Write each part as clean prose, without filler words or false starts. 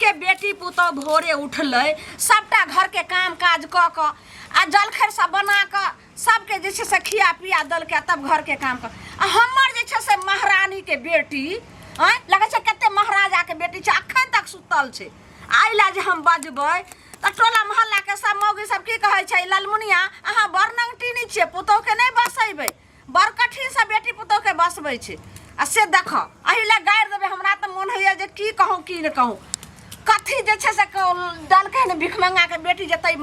सबके बेटी पुतोह भोरे उठलै, सबटा घरके काम काज कऽ कऽ आ जलखै सब बना कऽ सबके जे छै से खिया पिया देलकै, आ तब घरके काम कऽ। आ हमर जे छै से महारानीके बेटी, आँय लगै छै कते महाराजाके बेटी छै, अखन तक सुतल छै। एहि लए जे हम बजबै तऽ टोला मोहल्लाके सब मौगी सब की कहै छै, ललमुनिया अहाँ बड़ नंगटिनी छियै, पुतोहके नहि बसेबै, बड़ कठिनसँ बेटी पुतोहके बसबै छै। आ से देखऽ, एहि लए गारि देबै हमरा तऽ मोन होइए जे की कहूँ की नहि कहूँ। कथी जे छै से देलकै हन भिखमंगाके बेटी जे तै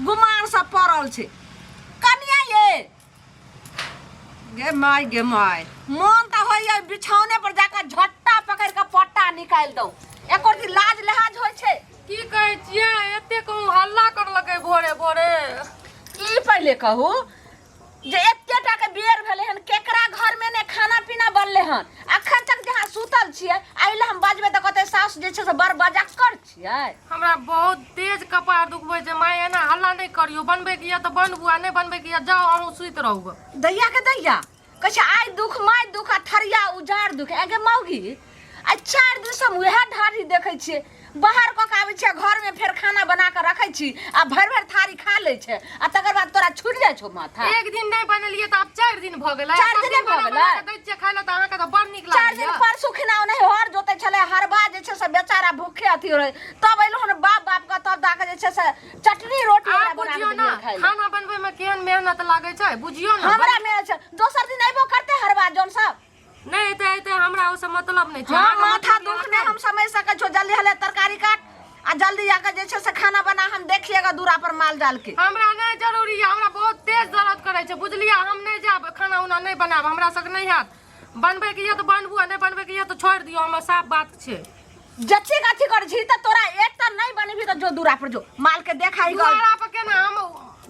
गुमानसँ पड़ल छै। कनिया ये गे माय, गे माय, मोन तऽ होइए बिछौने पर जाकऽ झट्टा पकड़ि कऽ पट्टा निकालि दौ। एको दिन लाज लिहाज होइ छै? की कहै छियै, एते कहूँ हल्ला करलकै भोरे भोरे। ई पहिले कहू जे एते टा के बेर भेलै हन, केकरा घर में ने खाना पीना बनले हन? अखन तक जहाँ सुतल छियै। एहि लए हम बजबै तऽ कहतै सासु जे छै से बड़ बजक्कर छियै। हमरा बहुत तेज कपार दुखबै छै माय, एना हल्ला नहि करियौ। बनबैके यऽ तऽ बनबू, आ नहि बनबैके यऽ जाउ अहूँ सुति रहू। दैया के दैया कहै छै, आइ दुख माय दुख आ थरिया उजार दुख। एगे मौगी, आ 4 दिन से हम उएह ढारी देखै छियै। बाहर कऽ के आबै छियै घरमे, फेर खाना बना कऽ रखै छी आ भरि भरि थारी खा लै छै, आ तकर बाद तोरा छुटि जाइ छौ माथा। एक दिन नहि बनेलियै तऽ आब 4 दिन भऽ गेलै। 4 सब दिने दिन भऽ बना गेलै? बना कऽ दै छियै खाय लए तऽ अहाँके तऽ बड़ नीक 4 दिन लागैया। परसू खिना ओनाही हर जोतै छलै हरबा जे छै से बेचारा भूखे अथी रहै, तब एलहुँ हन बाप बाप के, तब दऽ कऽ जे छै से चटनी रोटी आब ओकरा बना कऽ बुझियौ ने देलियै खाय लए। खाना बनबै मे केहन मेहनत लागै छै, बुझियौ ने। हमरा मेहनत छै, दोसर दिन अयबो करतै हरबा जौन सब? नहि एते एते हमरा ओसँ मतलब नहि छै। हाँ, अहाँके माथा मतलब दुख यऽ नहि हम समझ सकै छौ। जल्दी हले तरकारी काट आ जल्दी जाके जे छै से खाना बना, हम देखिएगा दूरा पर माल जाल के। हमरा नहि जरूरी यऽ, हमरा बहुत तेज दर्द करै छै बुझलियै। हम नहि जायब, खाना उना नहि बनायब, हमरा सबके नहि हैत। बनबैके यऽ तऽ बनबू, आ नहि बनबैके यऽ तऽ छोड़ि दियौ, हमर साफ बात छै। जच्ची कथी करै छी तऽ तोरा एक तऽ नहि बनेबही तऽ जो दूरा पर जो, माल के देखाई गल। दुआरा पर केना? हम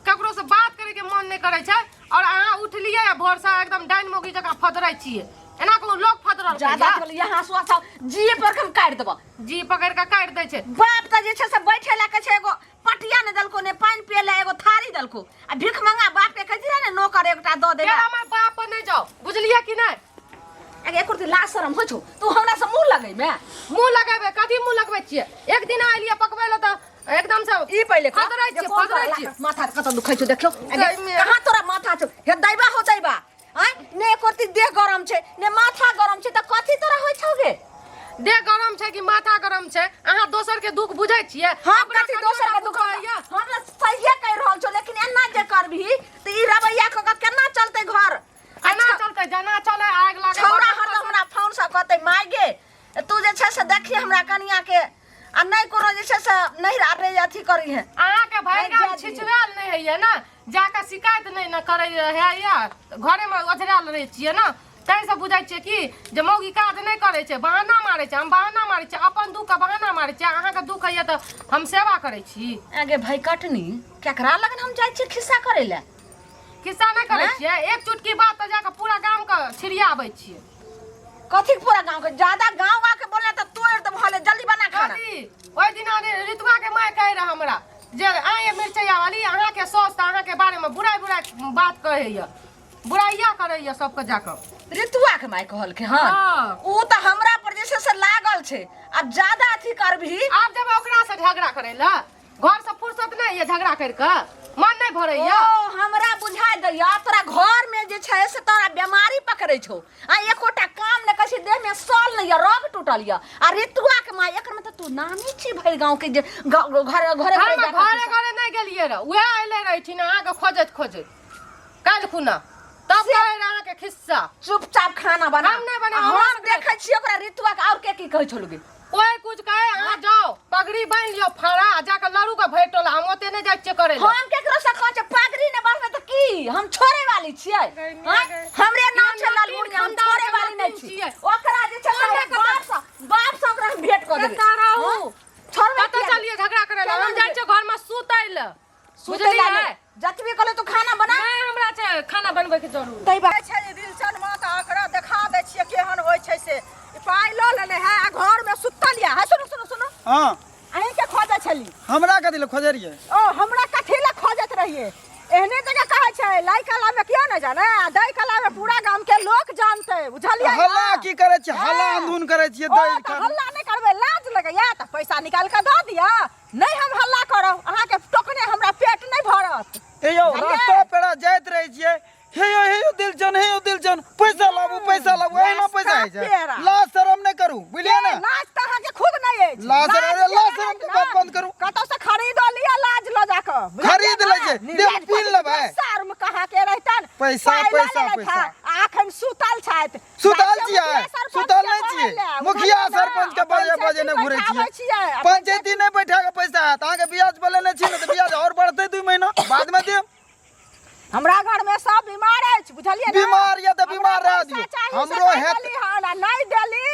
ककरो से बात करे के मन नहि करै छै। और अहाँ उठलियै आ भोर से एकदम डाइन मौगी जकाँ फदरै छियै, एना कोनो लोक फदरल ज्यादा बोल यहाँ हंसुआ सब जीए पर हम काटि देबो। जी पकड़ के काटि दै छै। बाप तऽ जे छै से बैठे ला के छै एगो पटिया ने देलको, ने पानि पिए ला एगो थारी देलको, आ भीख मंगा बाप के कहै छै ने नौकर एकटा दऽ देला। हमर बाप पर नहि जाओ, बुझलियै कि नहि? अगे एको रत्ती लाज शरम होइ छौ तू हमरा से मुंह लगैमे? मुंह लगेबै कथी मुंह लगबै छियै? एक दिन आइलियै पकबै लए तऽ एकदम से ई पहिले कह फदरै जे छियै, कोन फदरै तोरा छियै। माथा कतऽ दुखै छौ देखियौ। अगे, गरमी। कहाँ तोरा माथा छौ? हे दैबा हो दैबा, आँय ने एको रत्ती देह गरम छै ने माथा गरम छै, तऽ कथी तोरा होइ छौ गे? देह गरम छै कि माथा गरम छै? अहाँ दोसर के दुख बुझै छियै? हम अपना कथी कनियो दोसर टा के दुख बुझैया। हम तऽ सहिए कहि रहल छौ, लेकिन एना जे करबही तऽ ई रवैया कऽ कऽ केना चलतै घर? केना चलतै? जेना चले आगि लागे। छौड़ा हरदम हमरा फोन से कहतै, माय गे तू जे छै से देखी हमरा कनिया के, आ नहि कोनो जे छै से नहि रे अथी करी है। अहाँके भरि गाम जाय दियौ। छिछुआयल नहि होइए ने, जाकऽ शिकायत नहि ने करै होइए, घरेमे ओझरायल रहै छियै ने, ताहिसँ बुझै छियै कि जे मौगी काज नहि करै छै, बहाना मारै छै। हम बहाना मारै छियै? अपन दुःखके बहाना मारै छियै? अहाँके दुःख होइए तऽ हम सेवा करै छी। आगे भाई कटनी, केकरा लगन हम जाइ छियै खिस्सा करै लए? खिस्सा नहि करै आँय? छियै, एक चुटकी बात तऽ जाकऽ पूरा गामके छिड़ियाबै छियै। कथी पूरा गांव के? ज्यादा गांव गांव के बोलना तऽ तोड़ देबो। हले जल्दी बना खाना। कथी? ओहि दिना ऋतुआ के माय कहे रहे हमरा जे आए मिरचैया वाली, अहाँके सास तऽ अहाँके बारे में बुराई बुराई बात कहैया, बुराइया करैया सबके जाकऽ। ऋतुआ के माय कहलकै हन? हाँ। ऊ तऽ हमरा पर जे छै से लागल छै, आब ज्यादा अथी करबही। आब जब ओकरा से झगड़ा करै लए घर से फुर्सत नहीं है, झगड़ा कर के मन नहीं भरे ओ हमरा बुझा दैया तोरा घर में जे छै से तोरा बीमारी पकड़ै छौ, आ एकोटा काम नहि करै छै, देह में सल नहीं या रग टूटल या। आ ऋतुआ के माय, एकर मतलब तू नामी छी भरि गांव के जे घरे घरे हम जाके घरे घरे नहीं गेलियै रह, उएह अयले रहथिन अहाँके खोजैत खोजैत काल्हि खुना, तब कहे रहे अहाँके खिस्सा। चुपचाप खाना बना। हम नहि बनेबै, आ हमरा हम सबके- देखै छियै ओकरा ऋतुआ के और के की कहै छौ लगे। कोई कुछ कहे, अहाँ जाओ पगड़ी बान्हि लियौ फड़ा आ जाके लड़ू के भरि टोला, हम ओते नहि जाइ छियै करै लए। हम केकरो से कहै छियै पगड़ी ने बान्हबै तऽ की हम छोड़े वाली छियै? गरमी आँय? गरमी। हमरे नाम छै तीन ललमुनिया, हम खानदान छोड़े के वाली नहि नातिन छी। छियै। ओकरा जे छै से कोन बाप से, बाप से ओकरा हम भेंट कऽ देबै। कतऽ रहू? हाँ? छोड़बै कतऽ किया? चलियै झगड़ा करै लए? हम चलू जाइ छियै घरमे सुतै लए। सुतै लए बुझलियै? नहि। जतबी कहलियै तू खाना बना। नहि, हमरा छै खाना बनबै के जरूर। तै बात छै जे दिलचन माँ, तऽ ओकरा देखा दै छियै केहन होइ छै से। ई पाइ लऽ लेने है आ घरमे सुतल यऽ। है सुनू सुनू सुनू। हाँ। अहीँके खोजै छली। हमरा कथी लए खोजै रहियै? ओ हमरा कथी लए खोजैत रहियै? एहने जगह कहै छै लै कला मे कियो नहि जाने आ दै कला मे पूरा गाम के लोक जानते, बुझलियै ने? हल्ला की करै छियै? हल्ला हाँ। अंधून करै छियै ओ दै तऽ हल्ला नहि करबै, लाज लगै लगैया तऽ पैसा निकालि कऽ दऽ दिअ नहि हम हल्ला करब अहाँके टोकने हमरा पेट नहि भरत हे यौ बुझलियै? रास्ता पेड़ा जाइत रहै छियै हे यौ हे यौ दिलचन हे यौ दिलचन पैसा लाबू पैसा लाबू एहिना पैसा होइ छै पेड़ा। लाज शरम नहि करू बुझलियै ने लाज तऽ अहाँके खुद नहि अछि लाज शरम- लाज लाज के शरम के रहत बात ने। बंद करू। कतौ से खरीदो लिअ लाज लऽ जाकऽ बुझलियै खरीद ने? लै छै, देह निर्लाज पीन लेबै। शर्म कहाँ के रहितन पैसा, पाइ लऽ पैसा, लेलथि पैसा। आ अखन सुतल छथि सुतल जाइ छियै मुखिया सरपंच सुतल के नहि कहै छियै लए, मुखिया बुझलियै ने? सरपंच के बजे बजे नहि घुरै बैठाबै छियै छियै पंचायती नहि बैठा के पैसा आयत अहाँके ब्याज पर लेने छी ने तऽ ब्याज आओर बढ़तै 2 महीना बाद मे देब हमरा घर में सब बीमार अछि बुझलियै ने बीमार यऽ तऽ बीमार हमरा रहऽ पैसा दियौ। चाही से हमरो नहि हेत- देली हन आ नहि देली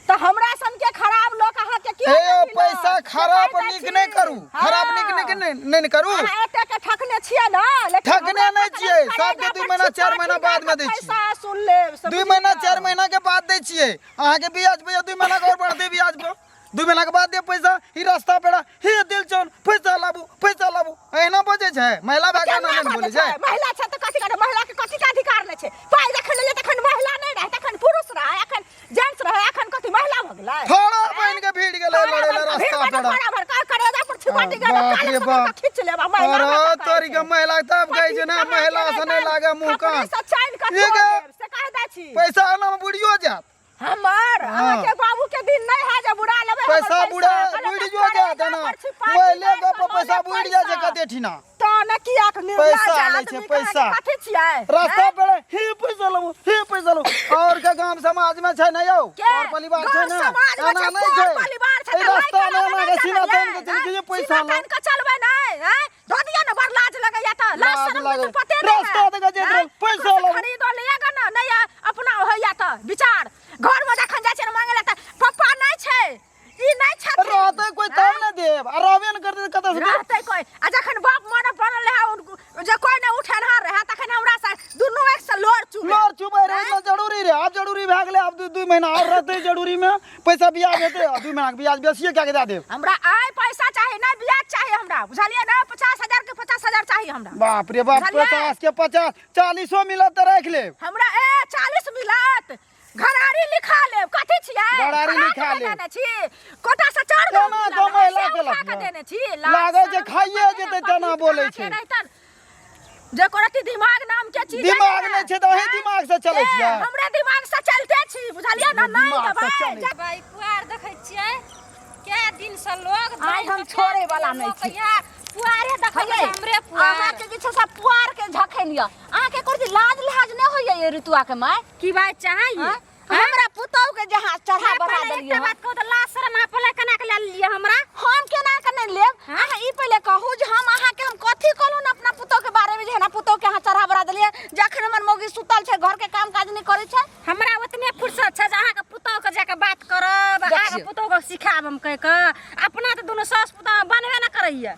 तऽ हमरा सन के खराब लोक अहाँके कियो हे नहि यौ मिलत। पैसा से खराब कहि दै नीक छी। नहि करू खराब नीक हँ। नीक नहि नहि ने करू अहाँ एते के ठकने छियै ने लेकिन ठकने हमरा नहि ठकने छियै। करेगा सबके पर 2 महीना, छिपा 4 महीना छिपा बाद मे कऽ दै छियै। पैसा सुन लेब से 2 बुझि महीना लिअ। 4 महीना के बाद दै छियै अहाँके ब्याज भैया 2 महीना के और बढ़तै ब्याज पर 2 महीना के बाद दे पैसा ई रास्ता पेड़ा हे दिल चौन पैसा लाबू पैसा लाबू एहिना बजै छै महिला भए के केना एना नहि बजै बोलै छै महिला छै तऽ कथी करतै महिला के कथी के अधिकार नहि छै पाइ जखन लेलियै तखन महिला नहि रहै तखन पुरुष रहै अखन जेंट्स रहै अखन कथी महिला भऽ गेलै थोड़ा बनि के भीड़ गेलै लड़ै लए रास्ता पेड़ा भर भर करेजा पर छिपाटी गेल बाप रे बाप खींच लेब आ महिला अरे भऽ कऽ तोरी के महिला तब कहै छै ने महिला से नहि लागे मुँह कान से चाइन कऽ ई तोड़ गे। देब, से कहि दै छी पैसा एना मे बुड़ियो जायत हमर हाँ। अहाँके बाबू के दिन नहीं है जे बुढ़ा लेबै हमर पैसा बुढ़ा कहलक बुड़ियो जायत करेजा एना पर छिपाटी महिले मारि गप कऽ पैसा लऽ बुड़ि जाइ छै पैसा। कते ठिना तऽ ने कियाक निर्लज पैसा लै आदमी छै, के पैसा। अहाँके कथी छियै रास्ता हैं? पर हे पैसा लो हे पैसा लो और के गांव समाज में छै ने यौ के? और परिवार छै गाँव ने समाज में एना छै, नहि पर छै परिवार छै, एहि तऽ रास्ता लाइक मे एना के करबै सीना नहि तानि के चलि हैं? जे पैसा सीना लो तानि कऽ चलबै नहि हैं? धऽ दिअ ने बड़ लाज लगैया तऽ लाज लाज शरम के लागै। तऽ पते नहि रास्ता है। दऽ कऽ जाइत हैं? रहल, पैसा ककरो से लो। खरीदो लिअ ने नहि अपना होइया तऽ विचार घर में जखन जाइ छियै ने मांगे ला तऽ पप्पा नहि छै ई नहि छथिन रहतै कोई तब ने देब आ रहबे ने करतै तऽ कतऽ से देब? रहतै कोई आ जखन बाप मरे पड़ल रहै जे कोई नहि उठेनहार रहै तखन हमरा से दुनू एक से लोर चुबै लोर चुबै रहै इतना जरूरी रहै आब जरूरी भए गेलै आब 2 महीना और रहतै जरूरी में पैसा ब्याज हेतै आ 2 महीना के ब्याज बेसिए कए के दए देब हमरा आइ पैसा चाही नहि ब्याज चाही हमरा बुझलियै ने 50,000 के 50,000 चाही हमरा बाप रे बाप बुझलियै? 50 के 50 चालीसो मिलत तऽ राखि लेब हमरा ए 40 मिलत घरारी लिखा लेब कथी छियै घरारी खराब लिखा लेब। देने छी कोटा से चार गो केना मिलल कमाइ है, ला से केलक उठा के यऽ? देने छी लागै जे खाइए जेतै तेना बोलै छै। जे रति दिमाग नाम के चीज दिमाग नहि छै तऽ अहीं दिमाग से चलै छियै हमरे दिमाग से चलते छी बुझलियै ने नहि दिमाग से देबै चलै भाई पुआर देखै छियै कए दिन से लोग आइ हम छोड़े वाला नहि छी। पुआरे देखै हयै, छियै हमरे पुआर अहाँके जे छै से पुआर के झखैन यऽ अहाँके एको लाज लिहाज नहि होइए ये ऋतुआ के माय की बात चाहै आँय? हमरा पुतहु के जहाँ चढ़ा बढ़ा देलियै एकटा बात कहू तऽ लाज शरम अहाँ पहिले केना के लए लेलियै हमरा हम केना के नहि लेब अहाँ ई पहिले कहू जे हम अहाँके हम कथी कहलहुँ ने अपना पुतहु के बारे में जे हमरा पुतहु के अहाँ चढ़ा बढ़ा देलियै जखन हमर मौगी सुतल छै घर के काम काज नहि करै छै हमरा ओतने फुर्सत छै जे अहाँके पुतहु के जाके बात करब अहाँके देखियौ। पुतहु के सिखायब हम कहि कऽ अपना तऽ दुनू सास पुतहु बनबे ने करैया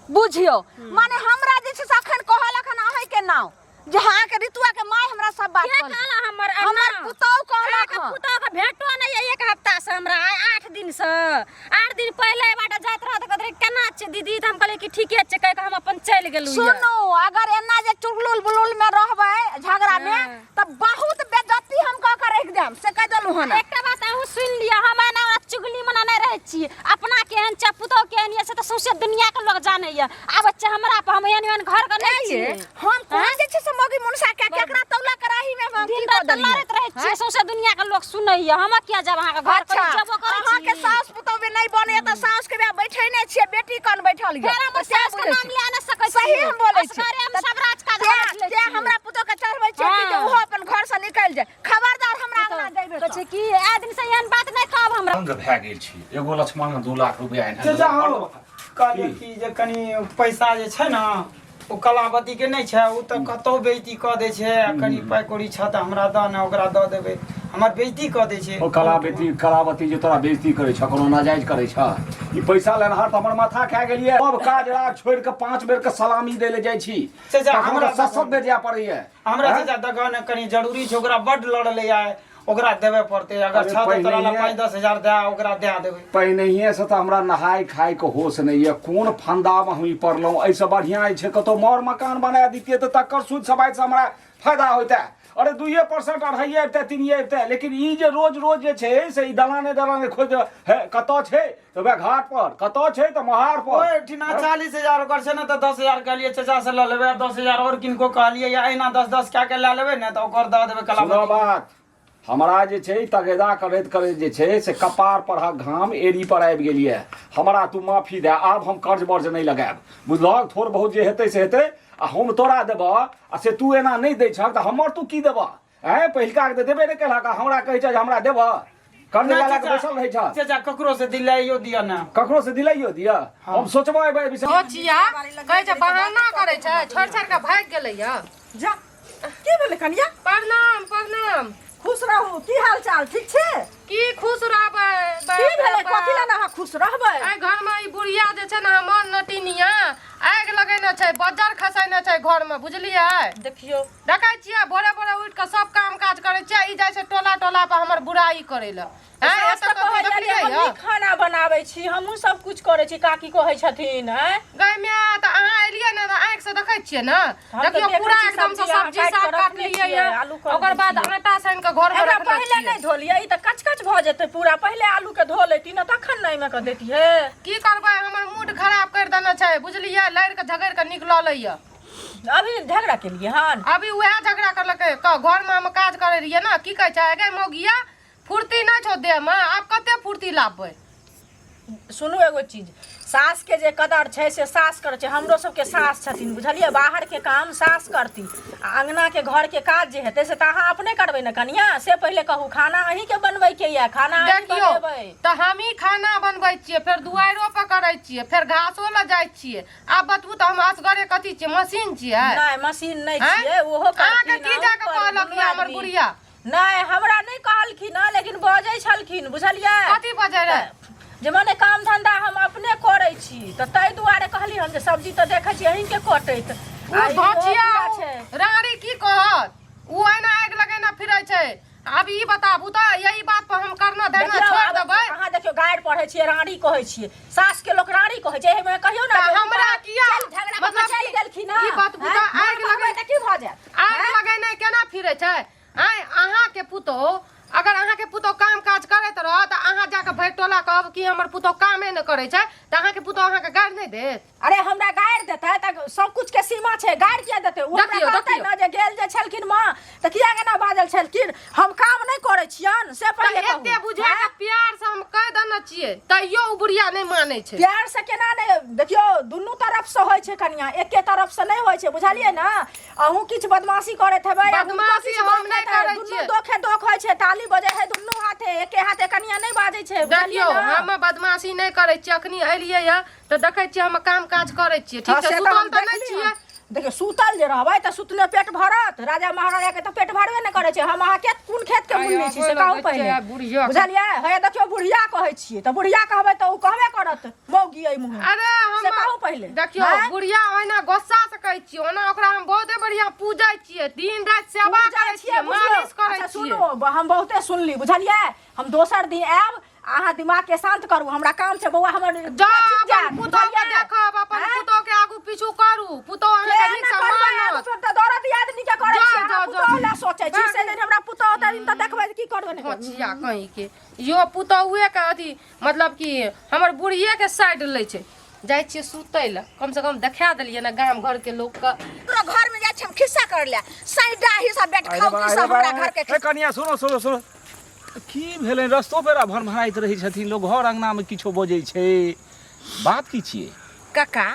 बुझियौ माने हमरा जे छै से अखन कहलक हन अहीं के नाम जे अहाँके ऋतुआ के माय हमरा सब बात के कहलक कहला हमर हमर पुतहु कहलक अहाँके हन। पुतहु के भेंटो नहि यऽ एक हफ्ता से हमरा आइ 8 दिन से 8 दिन पहिले बाटे जाइत रहत कहत रहे केना छै दीदी तऽ हम कहलियै कि ठीके छै कहि कऽ हम अपन चलि गेलहुँ यऽ। सुनू अगर एना जे चुगलुल बुलुल में रहबै झगड़ा में हाँ। तऽ बहुत बेइज्जती हम कऽ के रखि देम से कहि देलहुँ हन एकटा बात अहूँ सुनि लिअ हम एना ओना चुगली मना नहि रहै छी अपना केहन छै पुतहु केहन यऽ से तऽ सौंसे दुनिया के लोग जानैया आब छै हमरा पर हम एहन एहन घर के नहि छी हम कोन जे छै से मौगी मुनसा के केकरा तौला कराही में हम दिन की कऽ रात तऽ देलियै लड़ैत रहै छियै सौंसे दुनिया के लोग सुनैया हम किया जायब अहाँके घर अच्छा पर जेबो करै अहाँके छी सास पुतहु भी नहि बनैया तऽ सास के बियाह बैठे नहि छियै बेटी कन बैठल यऽ फेर हमर तऽ सएह सास के बुझै नाम छी। लए नहि सकै छी सही हम बोलै छी असगरे हम सब राज काज तें हाथ लै तें छी। हमरा पुतहु के चढ़बै छियै कि जे हाँ। ओहो अपन घर से निकलि जाय खबरदार हमरा अंगना जइबे कहै छै कि आदमी से एहन बात नहि कहब हमरा तंग भए गेल छी एगो लक्ष्मण 2 लाख रुपया एहन चाचा हौ कहलियै कि जे कनि पैसा जे छै ने ओ कलावती के नहि छै ओ तऽ कतहु बेइज्जती कऽ दै छै आ कनि पाइ कौड़ी छह तऽ हमरा दऽ ने ओकरा दऽ देबै हमर बेइज्जती कऽ दै छै ओ कलावती कलावती जे तोरा बेइज्जती करै छ कोनो नाजायज करै छ ई पैसा लेनहार तऽ हमर माथा खा गेलियै सब काज राज छोड़ि कऽ 5 बेर के सलामी दै लए जाइ छी चाचा, तखन हमरा हमरा 7-7 बेर जाय पड़ैया हमरा आँय? चाचा दगह ने कनि जरूरी छै ओकरा बड्ड लड़लै आइ ओकरा देबे पड़तै अगर अरे छह तऽ तोरा लग पहिनहिये- 5-10 हजार दए ओकरा दए देबै पहिनहिए से तऽ हमरा नहाय खाय के होश नहि यऽ कोन फंदा मे हम ई पड़लहुँ एहिसँ बढ़िआँ जे छै कतहु मर मकान बना दितियै तऽ तकर सूद सबाइ से हमरा फायदा होइतै। अरे 2% 2.5 अबितै, 3 अबितै, लेकिन ई जे रोज रोज जे छै से ई दलाने दलाने खोज हे, कतऽ छै तऽ वएह घाट पर, कतऽ छै तऽ महार पर। ओहिठिना 40,000 ओकर छै ने, तऽ 10,000 कहलियै चाचा से लऽ लेबै, आ 10,000 आओर किनको कहलियै, या एहिना 10-10 कए के लए लेबै ने तऽ ओकर दऽ देबै सुनऽ कलावती। बात, हमरा जे छै तगेदा करैत करैत जे छै से कपार परहक घाम एड़ी पर आबि गेल यऽ। हमरा तू माफी दे, आब हम कर्ज बर्ज नहि लगायब, बुझलहक? थोड़ बहुत जे हेतै से हेतै, आ हम तोरा देबह आ से तू एना नहि दै छहक तऽ हमर तू की देबह? आँय, पहिलका के तऽ देबे नहि केलहक आ हमरा कहै छह जे हमरा देबह? कर्ज नहि लगा कऽ चाचा, बैसल रहै छह। चाचा, ककरो से दिलाइयो दिअ ने। ककरो से दिलाइयो दिअ? हम सोचबो एहि विषय। ओ चिया कहै छै बहाना करै छै, छोड़ि छाड़ि कऽ भागि गेलैया। जा, की भेलै कनिया? प्रणाम प्रणाम। खुश रहू, की हाल चाल, ठीक छी? की खुश रहबै? की भेलै, कथी लए अहाँ खुश रहबै? एहि घरमे ई बुढ़िया जे छै ने हमर नटिनिया, आगि लगेने छै, बज्जर खसेने छै घरमे, बुझलियै? देखियौ, देखै छियै भोरे भोरे उठि कऽ सब काम काज करै छियै, ई जाइ छै टोला टोला पर हमर बुराई करै लए। आँय, सास एतऽ तऽ कतौ कहैया जे देखलियै हमही यऽ? खाना बनाबै छी, हमहूँ सब कुछ करै छी, काकी कहै छथिन। आँय गै माय, तऽ अहाँ एलियै ने तऽ आँखि से देखै छियै ने। हम तऽ देखियौ देखै पूरा छी एकदम से सब्जी अहाँ सब्जी काटि साफ कऽ रखने काटलियै छियै, यऽ, आलू कऽ ओकर दै बाद छियै। आटा सानि कऽ घरमे एकरा रखने पहिले छियै। नहि धोलियै? ई तऽ कचकच भऽ जेतै पूरा। पहिले आलूके धो लेती ने तखन ने एहिमे कऽ देतियै। की करबै, हमर मूड खराब करि देने छै, बुझलियै? लड़ि कऽ झगड़ि कऽ निकलल यऽ। अभी झगड़ा केलियै हन? अभी उएह झगड़ा करलकै। घरमे हम काज करै रहियै ने, की कहै छै, गे मौगिया, फुर्ती नहि छौ देहमे, आब कते फुर्ती लाबबै? सुनू एगो चीज, सासके जे कदर छै से सास करै छै। हमरो सबके सास छथिन, बुझलियै? बाहरके काम सास करती आ अङ्गनाके घरके काज जे हेतै से तऽ अहाँ अपने करबै ने कनिया? से पहिले कहू, खाना अहीँके बनबैके यऽ, खाना अहीं देखियौ बनेबै। तऽ हमही खाना बनबै छियै, फेर दुआरिओ पर करै छियै, फेर घासो लऽ जाइ छियै। आब बतबू तऽ हम असगरे कथी छियै, मशीन छियै? नहि, मशीन नहि आँय? छियै, ओहो अहाँके करथिन, की अहूँ जाके करू, कहलक दुनू यऽ हमर आदमी। बुढ़िया? नहि, हमरा नहि कहलखिन हँ, लेकिन बजै छलखिन, बुझलियै? कथी बजै रहै? जे मने काम धंधा हम अपने करै छी, तऽ ताहि दुआरे कहली हम जे सब्जी तऽ देखै छी अहीँके कटैत। ओ आ इहो भचिया पूरा छै। रानी की कहत, ओ एना आगि लगेने फिरै छै। आब ई बताबू तऽ यही बात पर हम करना धरना देखियौ, छोड़ि आब देबै? अहाँ देखियौ, गारि पढ़ै छियै, रानी कहै छियै, सासके लोक रानी कहै छै, एहिमे कहियौ ने तऽ जे हमरा हुनका किया चलि झगड़ा कऽ मतलब के चलि कि गेलखिन हँ। ई बतबू तऽ आँय, आगि माँ कहबै लगै तऽ की भऽ जायत? आगि लगेने केना फिरै छै? आँय, अहाँके पुतोहु, अगर अहाँके पुतोहु काम काज करैत रहत तऽ अहाँ जाकऽ भरि टोला कहब कि हमर पुतोहु कामे नहि करै छै, तऽ अहाँके पुतोहु अहाँके गारि नहि देत? अरे, हमरा गारि देतै तऽ सब कुछ के सीमा छै, गारि किया देतै ओ हमरा? देखियौ, कहतै देखियौ। ने जे गेल जे छलखिन माँ तऽ किया केना बाजल छलखिन, हम काम नहि करै छियन, से तऽ पहिले कहू। एते बुझा कऽ प्यार से हम कहि देने छियै, तैयो ओ बुढ़िया नहि मानै छै। प्यार से केना नहि? देखियौ, दुनू तरफ से होइ छै कनिया, एके तरफ से नहि होइ छै, बुझलियै ने? अहूँ किछु बदमाशी करैत हेबै आ हुनको बदमाशी किछु हम नहि बकैत हेबै। करै दुनू छियै। दोखे दोख होइ छै, ताली बजै है दुनू हाथे, एके हाथे कनिया नहि बाजै छै, बुझलियै देखियौ, ने? हम बदमाशी नहि करै छियै। अखनी एलियै यऽ तऽ देखै छियै हम काम काज करै छियै, ठीक हँ, छै? से तऽ सुतल हम तऽ नहि देखली छियै। हन। देखियौ, सुतल जे रहबै तऽ सुतले पेट भरत? राजा महाराजा के तऽ पेट भरबे नहि करै छै। हम अहाँ के कोन खेत के आइ मुन्नी छी आबै से कहू लगै छै पहिले, आ बुढ़िया के। बुझलियै? हे देखियौ, बुढ़िया कहै छियै तऽ बुढ़िया कहबै तऽ ओ कहबे करत मौगी एहि मुँहे। अरे हम से कहू पहिले। देखियौ, आँय? बुढ़िया ओहिना गुस्सा से कहै छियै, ओना ओकरा हम बहुते बढ़िया पूजै छियै, दिन राति सेवा पूजै करै छियै, बुझियौ। मालिश करै अच्छा छियै। सुनू, हम बहुते सुनली, बुझलियै? हम दोसर दिन आयब, अहाँ दिमाग के शांत करू, हमरा काम छै। बौआ हमर जा कोचिंग अपन जायत, पुतोह के बुझलियै? देखब, अपन आँय? पुतोह के आगू पीछू करू, पुतोह अहाँके के नीक ना से करबै? मानत। आगू तऽ दौड़त आदमी के करै जाउ, छी, अहाँ जाउ, पुतोह जाउ। लए सोचै छी, से दिन हमरा पुतोह होतै दिन तऽ देखबै जे की करबै नहि करबै। भचिया कहीं के यो पुतहुए के अथी, मतलब कि हमर बुढ़िए के साइड लै छै। जाइ छियै सुतै लए, कम से कम देखा देलियै ने गाम घर के लोकके। तोरा घर में जाइ छी हम खिस्सा कर ले सैडा ही सब बैठ खाउ की सब हमरा घर के। ए कनिया, सुनो सुनो सुनो, की भेलै? रस्तो पेरा भरभराइत रहै छथिन लोक, घर अंगनामे किछो बजै छै, बात की छियै? काका,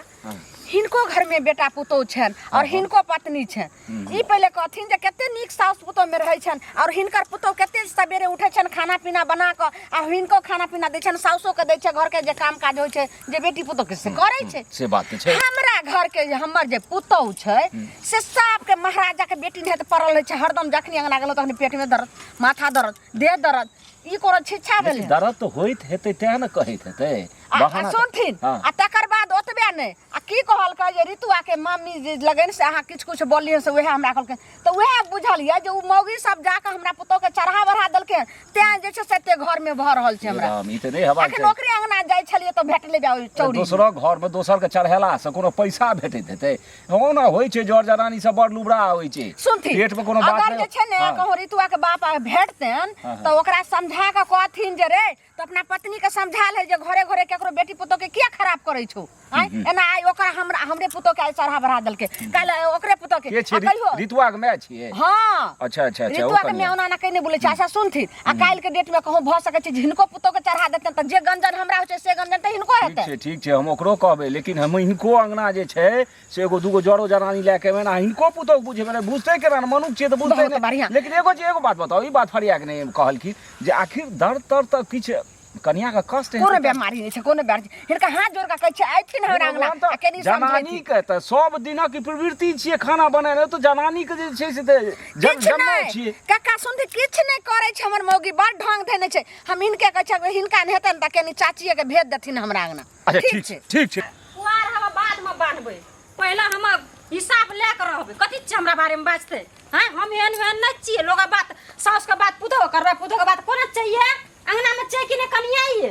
हिनको घर में बेटा पुतोह छनि और हिनको पत्नी छनि। ई पहिले कहथिन जे कते नीक साउस पुतोह में रहै छनि, और हिनकर पुतोह कते सवेरे उठै छनि, खाना पीना बना कऽ आ हिनको खाना पीना दै छनि, साउसो के दै छै, घर के जे काम काज होइ छै जे बेटी पुतोह के से करै छै। से बात तऽ छै। हमरा घर के जे हमर जे पुतोह छै से साफ के महाराजा के बेटी नहीं पड़ल रहै छै हरदम। जखनी अंगना गेलहुँ तखनी पेट में दर्द, माथा दर्द, देह दर्द, ई कोनो छिच्छा भेलै? दर्द तऽ होइत हेतै तें ने कहैत हेतै। आ बहाना सुनथिन, हँ। आ तकर बाद ओतबे नहि, आ की कहलकै जे ऋतुआ के मम्मी जे लगन से अहाँ किछु किछु बोललियै से उएह हमरा कहलकै तऽ उएह बुझलियै जे ओ मौगी सब जाकऽ हमरा पुतोहके चढ़ा बढ़ा देलकै तें जे छै से एते घरमे भऽ रहल छै हमरा राम, ई तऽ नहि हेबाक अखन चाही ओकरे अंगना जाइ छलियै तऽ भेटलै बा ओहि चौरी दोसरक घरमे दोसरके चढ़ेलासँ कोनो पैसा भेटैत हेतै हो ने होइ छै जर जनानी सब बड़ लुबरा होइ छै सुनथिन पेटमे कोनो बात अगर नहि जे छै ने हाँ। कहूँ ऋतुआ के बाप भेटतनि हाँ, तऽ ओकरा समझा कऽ कहथिन जे रे तऽ अपना पत्नी के समझा ले जे घरे घरे केकरो बेटी पुतोह के किया खराब करै छौ आँय एना आइ ओकरा हमरा हमरे पुतोह के आइ चढ़ा बढ़ा देलकै काल्हि ओकरे पुतोह के के आ छै कहियो ऋतुआ के माय छियै हाँ अच्छा अच्छा अच्छा ओ ऋतुआ के कनिया माय ओना ना कहीं नहि बोलै छै अच्छा सुनथिन आ काल्हि के डेट में कहूँ भऽ सकै छै जे हिनको पुतोह के चढ़ा देतनि तऽ जे गंजन हमरा होइ छै से गंजन तऽ हिनको ठीक हेतै छै ठीक छै हम ओकरो कहबै लेकिन हम हिनको अंगना जे छै से एगो दूगो जरो जनानी लए के एबै ने आ हिनको पुतोह बुझेबै ने बुझतै केना ने मनुख छियै तऽ बुझतै बहुत नहि बढ़िआँ। लेकिन एगो जे एगो बात बताउ ई बात फरिया के नहि कहलखिन जे आखिर दर्द तर तऽ किछु कनिया के कष्ट हेतै कोनो तऽ- बेमारी नहि छै कोनो बेमारी हिनका हाथ जोड़ कऽ कहै छै अयथिन हमरा अंगना भगवान तऽ आ कनी जनानी समझेथिन के तऽ सब दिनक ई प्रवृत्ति छियै खाना बनेनाइ तऽ जनानी के जे छै से तऽ जब किछु जन्मे नहि छियै कक्का सुनथिन किछु नहि करै छै हमर मौगी बड़ ढंग धेने छै हम हिनके कहै छियै हिनका नहि हेतनि तऽ कनी चाचिए के भेज देथिन हमरा अंगना अच्छा ठीक ठीक छै ठीक छै पुआर हम बादमे बान्हबै पहिले हम हिसाब लए कऽ रहबै कथी छै हमरा बारेमे बाजतै हँ हम एहन ओहन नहि छियै लोग बात साउसके बात पुतोह करबै पुतोहके बात कोना चाहिए अङ्गनामे छै कि नहि कनिया ये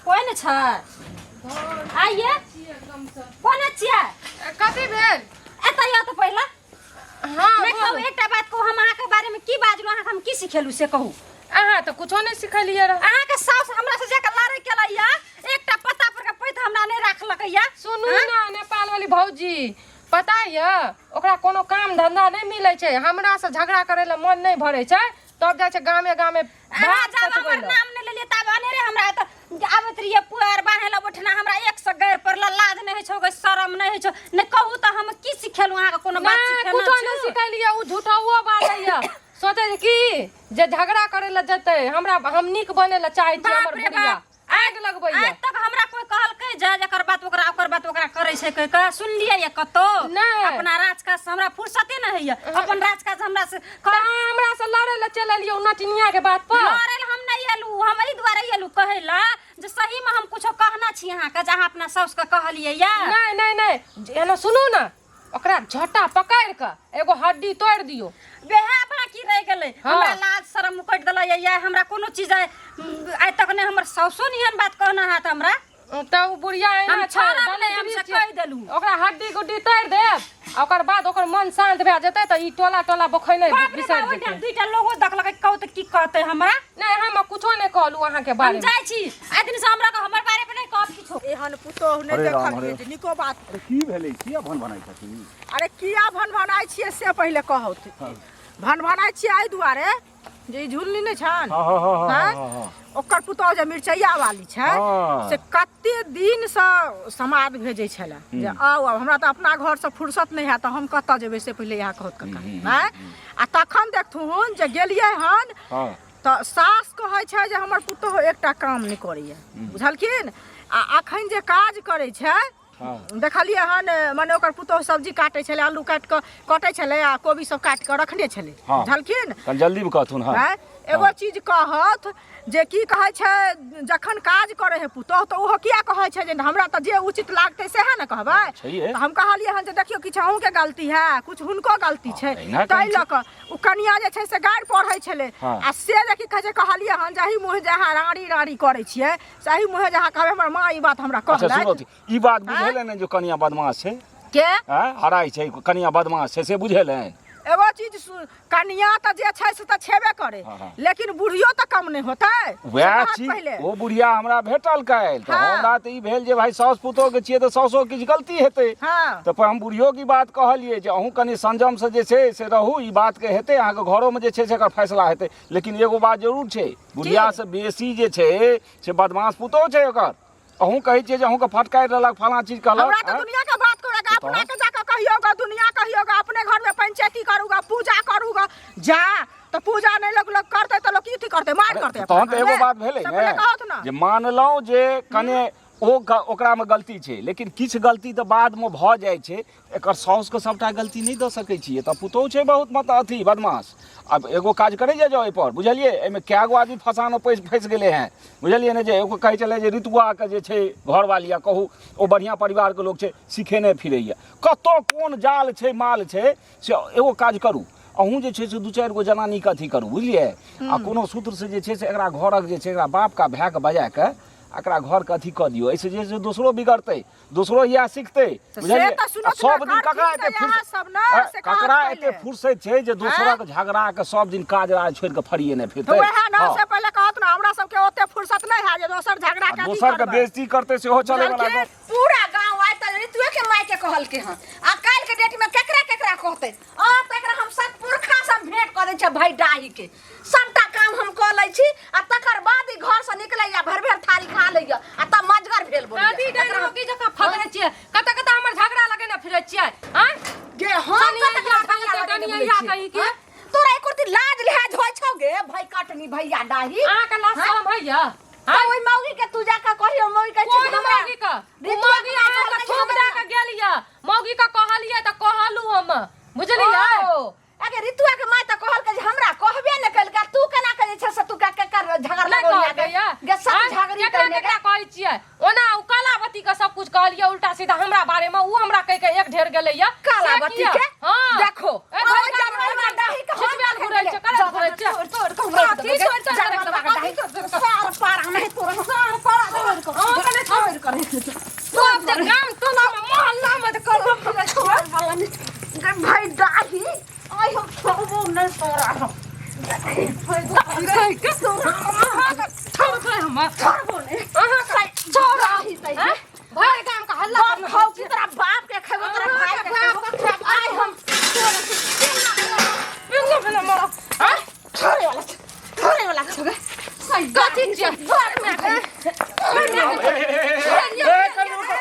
कोइ नहि छै आइए कोना छियै कथी भेल एतऽ आउ तऽ पहिले हाँ नहि कहू एकटा बात कहू हम अहाँके बारेमे की बाजलहुँ अहाँके हम की सिखेलहुँ से कहू अहाँ तऽ कुछो नहि सिखेलियै रह अहाँके साउस हमरा से जाके लड़ै केलैया एकटा पत्ता पर के पैत हमरा नहि राखलकैया सुनू ना नेपाल वाली भौजी पता यऽ ओकरा कोनो काम धंधा नहि मिलै छै हमरा से झगड़ा करै लए मन नहि भरै छै तब जाइ छै गामे गामे अहाँ भात जब पचबै हमर लए। नाम नहि लेलियै तब अनेरे हमरा एतऽ आबैत रहियै पुआर बान्है लए बैठना हमरा एक सए गैर पड़ल लाज नहि होइ छौ गै शरम नहि होइ छौ नहि कहू तऽ हम की सिखेलहुँ अहाँके कोनो बात नहि सिखेलहुँ कुछो नहि सिखेलियै ओ झूठौओ बाजैया सोचै छै की जे झगड़ा करै लए जेतै हमरा हम नीक बनै लए चाहै छी बाप हमर रे बुढ़िया बाप। आगि लगबैया आइ तक हमरा कोई कहलकै जे एकर बात ओकरा ओकर बात ओकरा करै छै कहि कऽ सुनलियै ये कतौ नहि। अपना राजकाज से हमरा फुर्सते नहि होइया अपन राजकाज हमरा से तऽ अहाँ हमरा से लड़ै लए चलि एलियै ओ नटिनिया के बात पर लड़ै लए हम नहि एलहुँ हम एहि दुआरे एलहुँ कहै लए जे सहीमे हम कुछो कहना छी अहाँके जे अहाँ अपना साउसके कहलियै ये नहि नहि नहि एना सुनू ने ओकरा झट्टा पकड़ि कऽ एगो हड्डी तोड़ि दियौ वएह बाकी रहि गेलै हाँ। हमरा लाज शरम उकटि देलै ये हमरा कोनो चीज आइ आइ तक नहि हमर साउसो नहि एहन बात कहना हैत हमरा तऽ ओ बुढ़िया एना हम छै, छोड़ब नहि, हम दलिद्री से छै। कहि देलहुँ। ओकरा हड्डी गुड्डी तोड़ि देब आ ओकर बाद ओकर मन शांत भए जेतै तऽ ई टोला टोला बखैने बाप रे बिसरि बाप, ओहिठाम जेतै दुइटा लोगो देखलकै कहू तऽ की कहतै हमरा नहि हम कुछो नहि कहलहुँ अहाँके हम बारेमे जाइ छी आइ दिन से हमरा हमर बारे में नहि कहब किछो एहन पुतोहु नहि अरे राम, देखलियै अरे। जे नीको बात अरे की भेलै किया भन भनाइ छथिन अरे किया भनभनाइ छियै से पहिले कहौत भनभनाइ छियै एहि दुआरे जे ई झुलनी नहि छनि हाँ हाँ हाँ हाँ आँय? हाँ हाँ ओकर पुतोहु जे मिरचैया वाली छै हाँ। से कते दिनसँ समाद भेजै छलै जे आउ आउ हमरा तऽ अपना घरसँ फुर्सत नहि हैत तऽ हम कतऽ जेबै से पहिले इएह कहत कक्का आँय आ तखन देखथुन जे गेलियै हन हाँ तऽ सास कहै छै जे हमर पुतोहु एकटा काम नहि करैए बुझलखिन आ अखन जे काज करै छै हँ देखलियै हन मने ओकर पुतोहु सब्जी काटै छलै आलू काटि कऽ कटै छलै आ कोबी सब काटि कऽ रखने छलै हँ। बुझलखिन कनि जल्दीमे कहथुन हँ आँय एगो चीज कहत जे की कहै छै जखन काज करै है पुतोहु तऽ ओहो किया कहै छै जे हमरा तऽ जे उचित लागतै सएह ने कहबै छैहे। तऽ हम कहलियै हन जे देखियौ किछु अहूँके गलती है किछु हुनको गलती छै एहिना कहै ताहि छै। लऽ कऽ ओ कनिया जे छै से गारि पढ़ै छलै हँ। आ से जे की कहै छै कहलियै हन जाहि मुँहे जे अहाँ राड़ी राड़ी करै छियै सही मुँहे जे अहाँ कहबै हमर माँ ई बात हमरा अच्छा कहलथि सुनो ई बात बुझेलै ने जो कनिया बदमाश छै के आँय हराइ छै कनिया बदमाश छै से बुझेलै एगो चीज कनिया तऽ जे छै से तऽ छेबे करे हाँ, हाँ। लेकिन बुढ़ियो तऽ कम नहि होतै से वएह कहत चीज पहिले ओ बुढ़िया हमरा भेटल काल्हि तऽ हाँ। हमरा तऽ ई भेल जे भाई साउस पुतोह के छियै तऽ साउसो किछु गलती हेतै हाँ तऽ हम बुढ़ियो की बात कहलियै जे अहूँ कनि संयम से जे छै से रहू ई बात के हेतै अहाँके घरोमे जे छै से एकर फैसला हेतै लेकिन एगो बात जरूर छै बुढ़िया से बेसी जे छै से बदमाश पुतोह छै ओकर अहूँ कहै छियै जे अहूँके फटकारि लेलक फलाँ चीज कहलक हमरा तऽ आँय? दुनिया के बात करेगा तऽ अपना के जाके कहियोगा दुनिया कहियोगा अपने घर में पंचायती करूगा पूजा करूगा जा तऽ पूजा नहि लोग लोग करते तऽ लोग की करते मार करते तहन तऽ एगो बात भेलै से पहिले कहत ने ने जे मानलहुँ जे कने ओ ओकरामे गलती छै लेकिन किछु गलती तऽ बादमे भऽ जाइ छै एकर साउसके सभटा गलती नहि दऽ सकै छियै तऽ पुतोहु छै बहुत मतलब अथी बदमाश आब एगो काज करै जाए जाओ एहिपर बुझलियै एहिमे कए गो आदमी फसानो पैस फँसि गेलै हेँ बुझलियै ने जे एगो कहै छलै जे ऋतुआके जे छै घरवाली आ कहू ओ बढ़िआँ परिवारके लोक छै सिखेने फिरैए कतऽ कोन जाल छै माल छै से एगो काज करू अहूँ जे छै से दू चारि गो जनानीके अथी करू बुझलियै आ कोनो सूत्रसँ जे छै से एकरा घरक जे छै एकरा बापके भायके बजा कऽ एकरा घरके अथी कऽ दियौ एहिसँ जे छै दोसरो बिगड़तै दोसरो इएह सिखतै से बुझलियै तऽ सुनत आ सब ने, दिन ककरा करथिन एते तऽ फुर्सत इएह सब ने, से कहत ककरा एते पहिले। फुर्सत छै जे दोसरक झगड़ा के सब दिन काज राज छोड़ि के फरिएने तऽ फिरतै वएह ने हँ। से पहिले कहत ने हमरा सबके ओते फुर्सत नहि है जे दोसर झगड़ा आ के अथी दोसर के करबै। बेइज्जती करतै सेहो चलै वाला बुझलखिन? गप पूरा गांव आइ तऽ ऋतुए के माय के कहलकै हन आ काल्हि के डेट में केकरा केकरा कहतै आ तऽ एकरा हम सब पुरखा से भेंट कऽ दै छियै भाई डाही के सबटा काम हम कऽ लै छी आ तकर बाद ई घर से निकलैया भरि भरि थारी खा लैया आ तब मजगर भेल बोलैया दादी डाइन रोकी जकाँ फगरै छियै कतऽ कतऽ हमर झगड़ा लगेने फिरै छियै आँय गे हम कनिया कतऽ या झगड़ा कहिके, लगेने कनिया बुलै या छियै? कहिके। हाँ? तोरा एको रत्ती लाज लिहाज होइ छौ गे भाई कटनी भैया डाही अहाँके लाज शरम होइया तऽ ओहि मौगी के तू जाके कहियो मौगी कहै छै कोन हमरा मौगी के ऋतुआ मौगी के माय अहाँके कहलकै थूक हमरा। दऽ के गेल यऽ मौगी के कहलियै तऽ कहलहुँ हम बुझलियै ओ, अगे ऋतुआ के माय तऽ कहलकै जे हमरा कहबे ने केलकै तू केना के जे छै से तू के के कर झगड़ नहि लगौलिया कहलकै गे यऽ गे सब आँय, झगड़ी केकरा तैने केकरा कहै छियै ओना ओ कलावती के सब कुछ कहलियै उल्टा सीधा हमरा बारे में ओ हमरा कहि के एक ढेर गेलै यऽ कालावती से के किया? हाँ देखो ए, ओ भाई, जानवर में डाही के हम छिचबेल घुरै छै, करैत घुरै छै। तोड़ तोड़ के घुरै कथी तोड़ तोड़ के जानवर रखबै? के डाही सार पारा नहीं तोड़ सार पारा तोड़ के अहाँ कने तोड़ के नहीं सब जे गाम टोला में मोहल्ला में तऽ करब तोड़ वाला नहीं गे भाई डाही आइ हम छोड़बो नहीं तोरा हम कहि के अहाँके छोड़बै हम छोड़बो नहीं अहाँके छोड़ाही तै आँय? भरि गाम के हल्ला बाप करने खाओ की तोरा बाप के खेबो तोरा भाई के खेबो आइ हम बिल्कुल बिना मरब आँय? छोड़े वाला छोड़े वाला छौ गे कथी छियै घर में ए, ए, कनी रुको।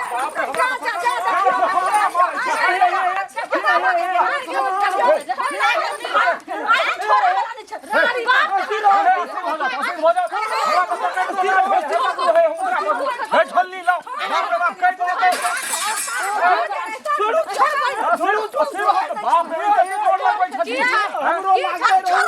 बाप रे, जा जा जा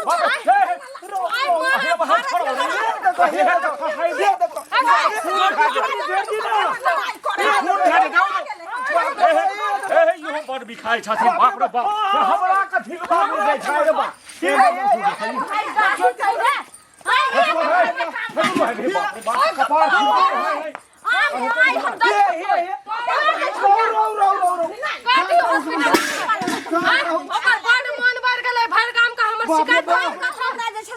बड़ बिखाय छथिन बाप रे बाप हमरा कथी के बाप रे छै रे बाप कथी हॉस्पिटल आँय? ओकर बड मन बढ़ गेलै भरि गाम के हमर शिकायत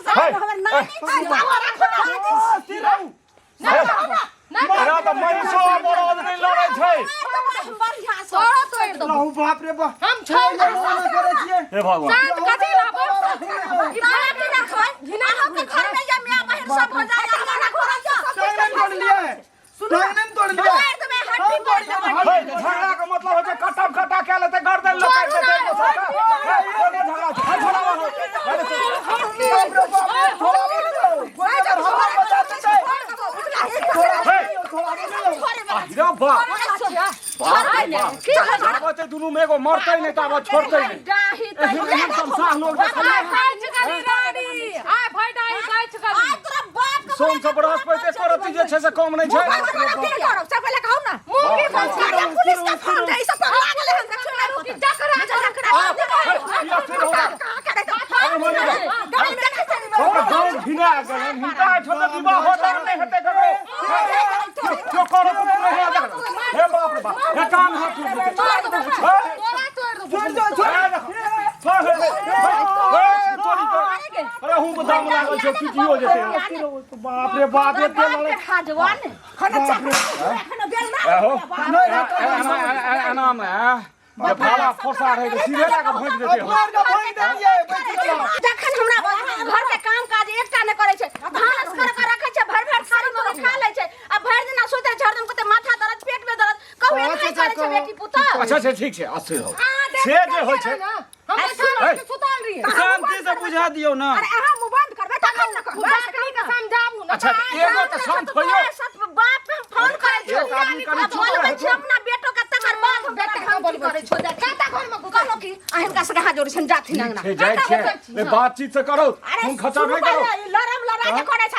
एकरा तऽ महींसो आ बरद नहि लड़ै छै तोरा तोड़ि देबौ बाप रे बाप हम छोड़ देबौ करै छियै हे भगवान शांत कथी रहबो टांग तोड़ लिया है टांग तोड़ लिया है हे, झगड़ा के मतलब होइ छै कटम कटा कए लेतै गर्दन लोक काटि देतै एक दोसर के। हे, कोनो झगड़ा छै हे, छोड़ाबऽ हौ। अरे, बाप रे बाप थोड़ा बोल दो हे, रे बाप ताबत ई दुनू में एगो मरतै नहि ताबत छोड़तै नहि एहन एहन तमसाह लोग देखलियै हन। गाछ गली रानी आय भाई डाई गाछ गली सोम से बृहस्पति एको रत्ती जे छै से कम नहि छै मुंगी गाँव घिना गेलनि हिनका एहिठाम तऽ विवाह होता नहि हेतै ककरो क्यो करो कुकुर नहि है हे बाप रे बाप हे कान हाथ टूट जेतै तोरा तोड़ देबो छोड़ हे हे तोरी तोरी अरे हूँ दाम लागल छै टूटियो जेतै बाप रे बाप एते लड़ै एहो एना मे जे भाला फोसा रहै तऽ सीधे लए कऽ भोंकि देतै हम मार के भागि देलियै बैठ गेलौ जखन हमरा घर के काम काज एकटा नहि करै छै भानस कर कर रखै छै भरि भरि थारी में खा लै छै आ भरि दिना सुति रहै छै हरदम कहतै माथा दर्द पेट में दर्द कहू एना नहि करै छै बेटी पुतहु अच्छा अच्छा ठीक छै अस्थिर हो से जे होइ छै हम तऽ सुतल रहियै शांति से बुझा दियौ ना अरे अहाँ मुँह बंद करबै तखन ने कहबै बकरी के समझाबू ने अच्छा एगो तऽ शांत होइयो सब बाप के हम फोन करै छियौ एक आदमी कनि आ चुप बोलबै रहतौ। छियौ अपना बेटो के तकर बाद हम बेटा के बोलबै करै छौ कतऽ घर में कहलहुँ कि आ हिनका सबके हाथ जोड़ै छियनि जाथिन ठीक अंगना छै जाइ छियै बैसै छी, ए, बातचीत से करो अरे खून खर्चा सुनू नहि करो पहिले, ई लड़म लड़ा के हाँ? करै छथिन।